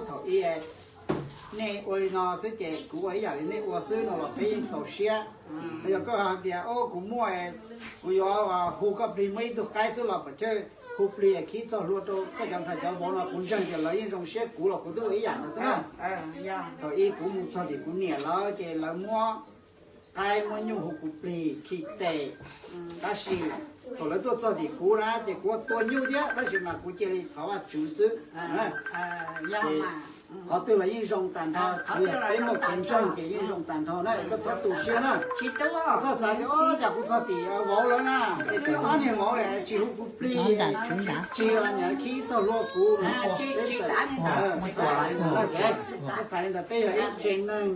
Thaum ub nej ua li no xwb ces kuv ua ib yam li nej ua xwb no los peb yeej txaus siab. Yog koj hais tias, o, kuv muaj, kuv yuav hu koj plig muaj ib tug qaib xwb los pom chaw hu plig khib txog hlua rau koj cov ntxhais cov vauv no kuv ntseeg tias lawv yeej zoo siab, kuv los kuv twb ua ib yam ntawd xwb na. Thaum ub kuv mus txog tim kuv niam lawv ces lawv muab qaib muab nyuj hu kuv plig khi tes, tab sis thaum lawv tuaj txog tim kuv na ces kuv ua tua nyuj thiab, tab sis mas kuv cia li thov Vajtswv xwb. Qhov twg los yeej zoo tag nrho, tsuas yog peb muaj kev ntseeg ces yeej zoo tag nrho na, koj txhob tu siab na. Txhob xav tias, o, cas kuv txog tim vauv lawv na, es twb ob niag vauv tsis hu kuv plig, tsis tsis los nyav khib txog hlua kuv. Txhob xav li ntawd, peb yog ib tsev neeg,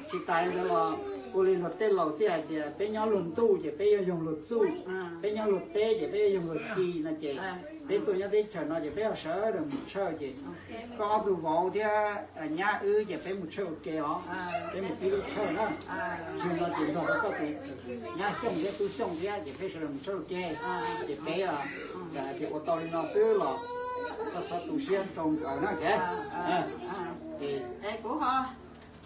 tsis tas li ntawd los ua li luag tej laus xij hais tias peb nyob luag ntuj ces peb yuav yoog luag txuj, peb nyob luag teb ces peb yuav yoog luag ci no ces peb tuaj nyob teb chaws no ces peb yuav sawv daws mus tshawj ces koj ob tug vauv thiab nyab wb ces peb mus tshawj ua ke os, peb mus pib lub tshawj na. Tshawj no ces nrog rau koj tus nyab Xyooj thiab tub Xyooj thiab ces peb sawv daws mus tshawj ua ke, ces peb txawm hais tias ua tau li no xwb los koj txhob tu siab rau nkawd na. Kuv ho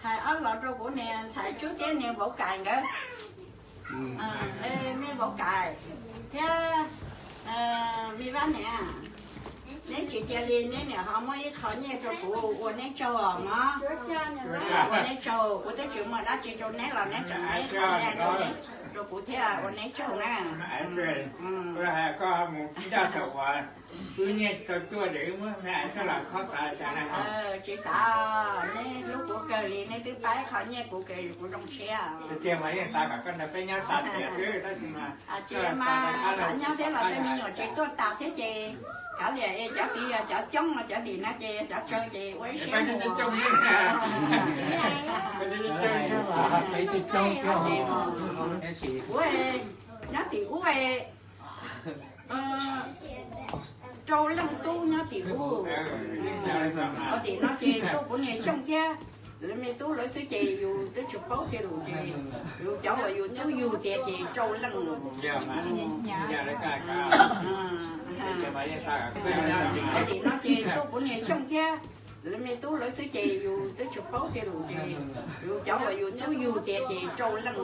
hais ob los rau kuv niag ntxhais Tswb thiab niag vauv Kais nkawd. Me vauv Kais thiab me Vab niam, neb tsis cia li neb niam ho muab ib qho nyiaj rau kuv ua neb tsaug os mog. Ua neb tsaug, kuv twb tsis muaj dab tsi rau neb los neb tseem muab ib qho nyiaj rau neb, rau kuv thiab, ua neb tsaug na. Wb nyiaj tsis tau tuaj ces wb muab me aiv coj los txhob xav li cas na. Tsis xav, neb hlub kuv kawg li, neb twb pab qhov nyiaj kuv kawg, kuv zoo siab. Tiag tiag mas yeej xav kom koj nrog peb nyob tas tiam xwb tab sis mas tsis mas xav nyob thiab los tej me nyuam tsis tuaj tas thiab ces kav liam es cov tid yog cov coob no, cov tim no ces cov tsawg ces ua ib siab mus. Kuv nyob tim ub rau leej tub nyob tim ub. Ua tim no ces tuaj kuv niag Xyooj thiab lawv me tub lawv xwb ces yus twb tsis paub thiab lus ces yus cov uas yus tub yug tiag ces rau leej. Ua tim no ces tuaj kuv niag Xyooj thiab lawv me tub lawv xwb ces yus twb tsis paub thiab lus ces yus cov uas yus tub yug tiag ces rau leej.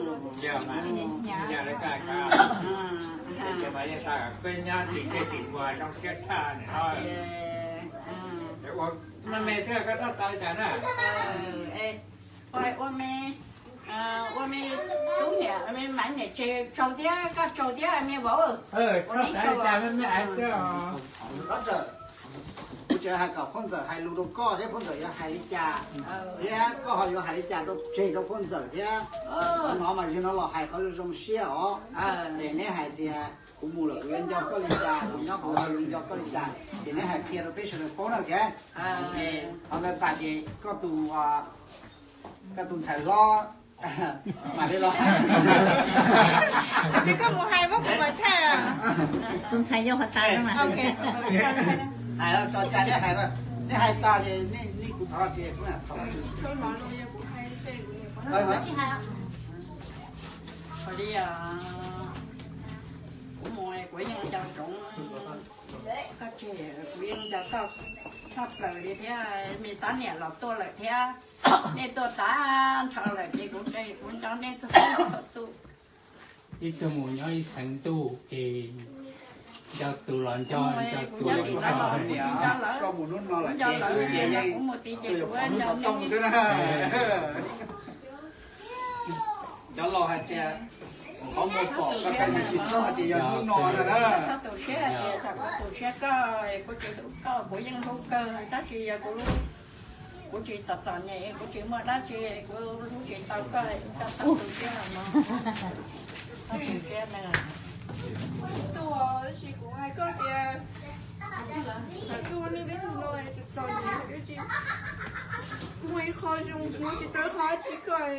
Ua me xwb koj txhob xav li cas na. Ua me, ua me tub niam, me maiv niam tsev tsaug thiab koj tsaug thiab me vauv. Txhob xav li cas me me aiv xwb. Kuv tseem hais kom phooj ntxawm hais lus rau koj thiab phooj ntxawm yuav hais li cas, thiab koj ho yuav hais li cas rau tseg rau phooj ntxawm thiab. Qhov no mas yog no los hais qhov zoo zoo siab os. Es neb hais tias kuv mus lawm kuv yuav nco koj li cas, kuv nyob kuv ho yuav nco koj li cas, ces neb hais qhia rau peb sawv daws paub na. Qhov ntawd tas ces koj tus, koj tus ntxhais hlob mam li los hais. Tus ntxhais yau has tas. Hais los tso cas neb hais, neb hais tas ces nej kuv thov tsis. Kuv mus kuv yeej nco ntsoov koj tseg, kuv yeej nco koj tshaj plaws li thiab. Me tab niam los tuaj lawm thiab, nej tuaj tag nrho lawm ces kuv, kuv nco nej txhua txhua tus. Ib tug mus nyob ib xeev ntuj ces nco tus los nco, nco tus los nco. Kuv nco lawv, kuv nco lawv, kuv mus tid ces kuv nco nej. Cov laus hais tias qhov muag pom koj tsis txog ces yog hnub no na. Txhob tu siab hais tias thaum kuv tu siab koj, kuv tsis hlub koj, kuv yeej hlub kawg tab sis yog kuv, kuv tsis txom txom nyem, kuv tsis muaj dab tsi, kuv hlub tsis tau koj, koj txhob tu siab os mog. Txhob tu siab na. Kuv tuaj tab sis kuv hais koj tias, kuv tuaj nej peb tug no txom nyem, muaj ib qho zoo, muaj tsis tau qhov dab tsi koj.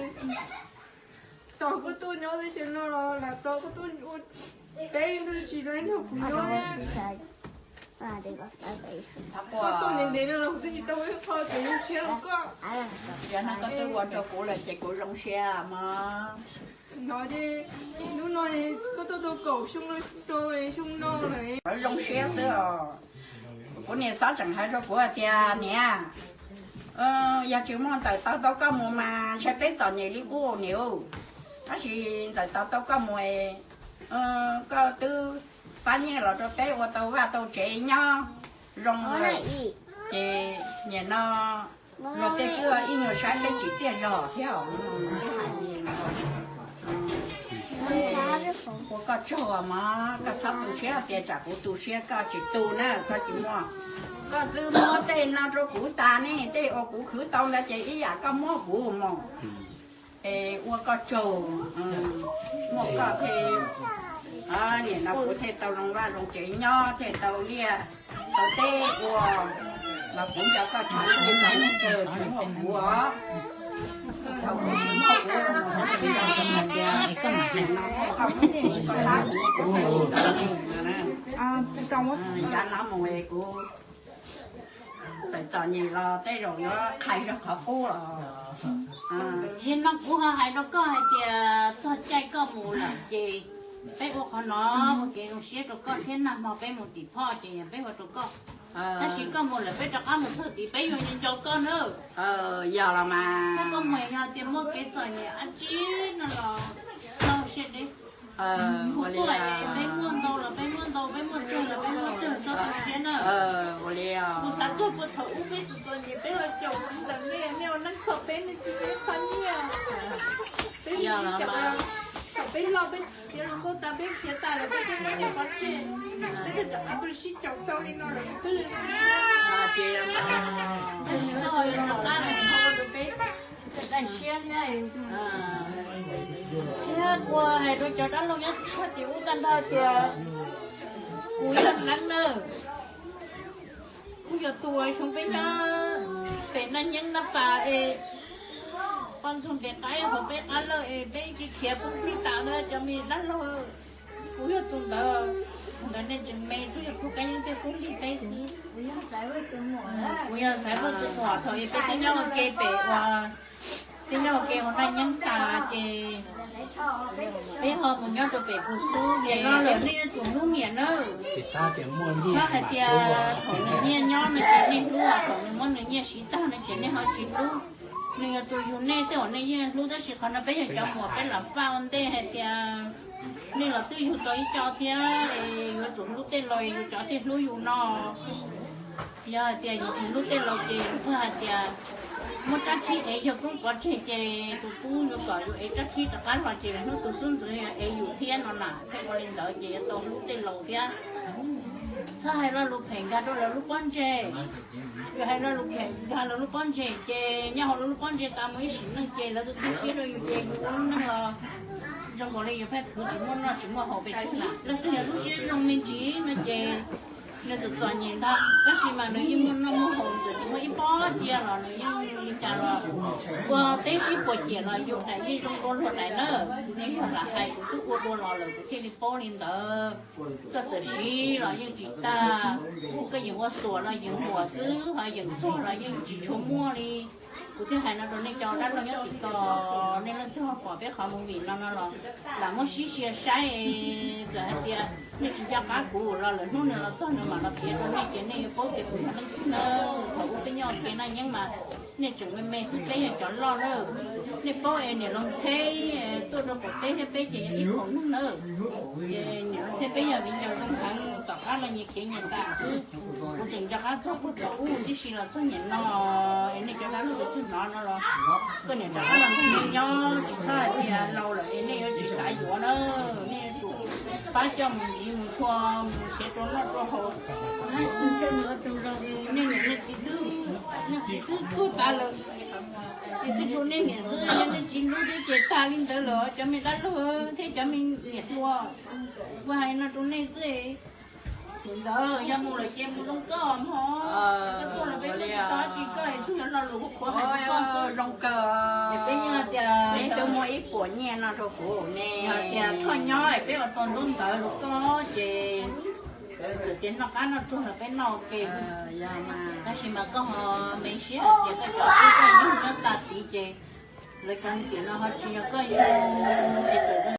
Tos koj tuaj nyob teb chaws no los lam tos koj tuaj ua teb, tsis tau nrog kuv nyob. Koj tuaj ntev ntev no los kuv twb tsis tau ua ib qho kev zoo siab rau koj. Yog no koj twb ua rau kuv lawm ces kuv zoo siab mog. No ces hnub no koj tuaj tau kaum xyoo rau xyoo no lawm. Zoo siab xwb os. Kuv niam xob tseem hais rau kuv hais tias niam, Yog tsis muaj Ntxawm tos tau koj mus mas ntshe peb txom nyem li qub niam. Tab sis Ntxawm tos tau koj mus, koj twb pab nyiaj los rau peb ua tau vaj tau tsev nyob zoo lawm. Ces nim no luag tej twb ib nyuag saib peb tsis txiaj zog thiab. Ua koj tsaug mog, koj txhob tu siab tias tsam kuv tu siab, koj tsis tu na, koj tsis muaj. Koj twb muab tej no rau kuv tas ne, tej uas kuv khwv tau ntawd ces ib yam koj muab kuv mus. Es ua koj tsaug, muaj koj thiaj, nim no kuv thiaj tau zoo vaj zoo tsev nyob, thiaj tau liaj tau teb ua, los kuv nco koj tsaug, tsis muaj kuv os. Yav no mus kuv txawm txom nyem los tej zaum yuav qhais zog qhov qub los. Zaum no kuv ho hais rau koj hais tias txog caij koj mus lawm ces peb ua qhov no ua kev zoo siab rau koj thiab, nag hmo peb mus tim phoj ces yog peb ua rau koj. Tab sis koj mus lawm peb rov qab mus txog tid peb yuav nco nco koj na. Yog los mas. Koj mus yog tias muaj kev txom nyem dab tsi no los txhob siab deb. Mus tuaj peb muaj ntau los peb muaj ntau, peb muaj tsawg los peb muaj tsawg, txhob tu siab na. Kuv xav txog puag thaum ub peb txom txom nyem peb los caum ntawm nej, nej ua neej kho peb, nej tsis peb qhov nyiaj. Peb li cas thaum peb loj peb khiav hluas nkauj tas peb khiav tas lawm peb muab nyiaj pov tseg, peb twb rov qab tuaj sib caum tau li no lawm peb twb li no. Tab sis koj ho yuav rov qab los ua rau peb dai siab thiab. Thiab kuv hais rau cov dab laug nyob tshaj tim ub tag nrho tias kuv yog Neeb nawb. Kuv yog tus uas xyoo peb nyob pem Naj Nyeeb Naj Pas es poj ntxoog ntes qaib hauv peb qab lawm es peb kev khiav poob plig tas na cov me dab laug. Kuv yog tus ntawd, ntawd nej tseem me tsuas yog kuv kab yeeb thiaj poob plig peb xwb. Kuv yog Xaiv Vwj tus muam thaum es peb twb nyob ua ke pem uas, twb nyob ua ke hauv Naj Nyeeb tas ces peb ho mus nyob rau pem Phu Xub ces no lawm nej yuav tsum hlub niam nawb. Txhob hais tias thaum nws nyiaj nyob no ces nej hlub, thaum nws muab nws nyiaj siv tag no ces nej ho tsis hlub. Nws yog tus yug nej tej uas nej yeej hlub, tab sis qhov no peb yog cov muam peb lam faj ua ntej hais tias nej los twb yug tau ib co thiab, yuav tsum hlub tej laus, yus cov thiaj hlub yus no. Yog hais tias yus tsis hlub tej laus ces yus pheej hais tias muab rab khib ev yawg koob pov tseg ces tus tub yuav kom yus ev rab khib rov qab los ces hnub tus xub ntxwv ev yus thiab no na. Pheej ua li ntawd ces yuav tau hlub tej laus thiab. Txhob hais lo lus phem nkag rau lawv lub pob ntseg. Yus hais lo lus phem nkag lawv lub pob ntseg ces nyob hauv lawv lub pob ntseg tas mus ib sim neej ces lawv tu tu siab rau yus ces yus ua lub neej los zoo nkaus li yus pheej khwv tsis muaj noj tsis muaj haus pes tsawg na. Leej twg yog lub siab zoo me ntsis no ces nws txom txom nyem ntag, tab sis mas nws yeej muaj noj muaj haus, txawm tsis muaj ib pob cia los nws yeej li cas los ua teb sib puas ciam los yus daim yeej zoo dua luag daim na. Kuv tsis yog lam hais, kuv twb ua dua los lawm kuv thiaj li paub li ntawd. Koj txawm siv los yeej tsis tag, koj yeem ua xuas los yeem huam xwb, ho yeem txog los yeej tsis tshua muaj li. Kuv thiaj hais no rau nej cov dab laug nyob tim ko, nej leej twg ho pom peb qhov movie no no los lam muab sib sia saib, txawm hais tias nej tsis nco qab kuv los lwm hnub nws los txog nws mam los piav rau nej ces nej yuav paub tias kuv yog leej twg na. Thaum ub peb nyob ua ke Naj Nyeeb mas nej tseem me me xwb, peb yog cov loj na. Nej paub es niam laus Ntxheb tuaj rau pem teb thiab peb ces yog ib phaum neeg na. Ces niam laus Ntxheb peb yog viv ncaus zoo heev, tom qab los nyias khiav nyias tas xwb. Kuv tseem nco qab txog puag thaum ub tib si los txog niaj no es nej cov dab laug tus twg hnov no los koj niam rov qab los nrog nej nyob, tsis txhob hais tias laus lawm es nej yuav tsis xav yuav na. Nej yuav tsum pab coj mus ntxiv mus txhua, mus nrhiav rau noj rau haus. Nej niam nej txiv twb, nej txiv twb tuag tas lawm, es twb tshuav nej niam xwb, yog nej tsis hlub thiab ces tag li ntawd lawm cov me dab laug thiab cov me niam hluas. Kuv hais no rau nej xwb. Ntxawm, yog mus lawm ces mus zoo koj mog. Koj tuaj los peb tuaj tsis tau dab tsi, koj es tsuas yog lo lus qhuav hais rau koj xwb. Zoo kawg. Es peb yeej tias peb twb muaj ib puas nyiaj no rau kuv ne. Yog tias koj nyob es peb ua tau ntaub ntawv rau koj ces txawm tias noj qab noj tsuag los peb noj ua ke. Tab sis mas koj ho me siab hais tias koj cov tub koj yug nyob tas tid ces lawv cov niam no ho tsis yog koj yug es txawm